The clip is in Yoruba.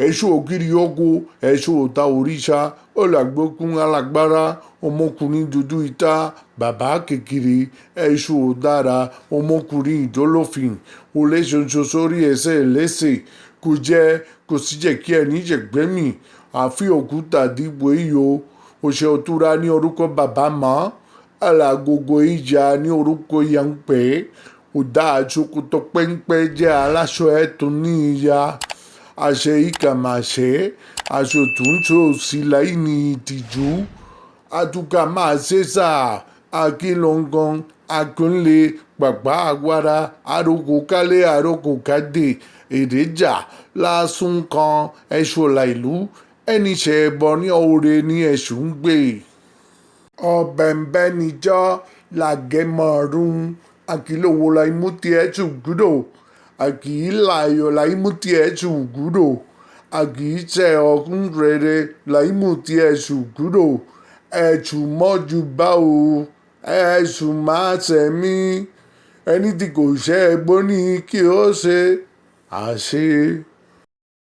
Èṣù ògiri ogo, èṣù ọ̀tá òrìṣà, ọ̀làgbókun alágbára, ọmọkùnrin dúdú ìta, bàbá kékeré, èṣù ọ̀dára, ọmọkùnrin ìdólófin, olè ṣoṣo sórí ẹsẹ̀ lẹ́sẹ̀, kò jẹ́ kò sì jẹ́ kí ẹni jẹ̀gbẹ́mì, àfi òkúta dìbò iyọ̀, ọṣẹ òtúra ní orúkọ bàbá mọ́, alágogo ìjà ní orúkọ yànpẹ́, ọ̀dà àṣokòtò péńpé jẹ́ aláṣọ ẹ̀tún ní ìyá, àṣẹ ìkàmàṣẹ́, aṣọ túnṣe sí láì ní ìtìjú, àtúkà máa ṣe sà, akínlọ́ngàn, akínlé, pàpà àgbára, àròkọ kálẹ̀ àròkọ kádé, èrèjà, lásùn kan, ẹ̀ṣọ́lá ìlú, ẹni ṣe ẹbọ ní òre ní èṣù ń gbé. Ọ̀bẹ̀nbẹ̀ níjọ́ làgẹ̀mọ̀rún, àkìlówó láìmú tí èṣù gúdò, àkìíláyọ̀ láìmú tí èṣù gúdò, àkìíṣẹ́ ọ̀hún rere láìmú tí èṣù gúdò, èṣù mọ́jú bá o, èṣù má ṣe mí, ẹni tí kò ṣe ẹbọ ní kí ó ṣe, àṣẹ.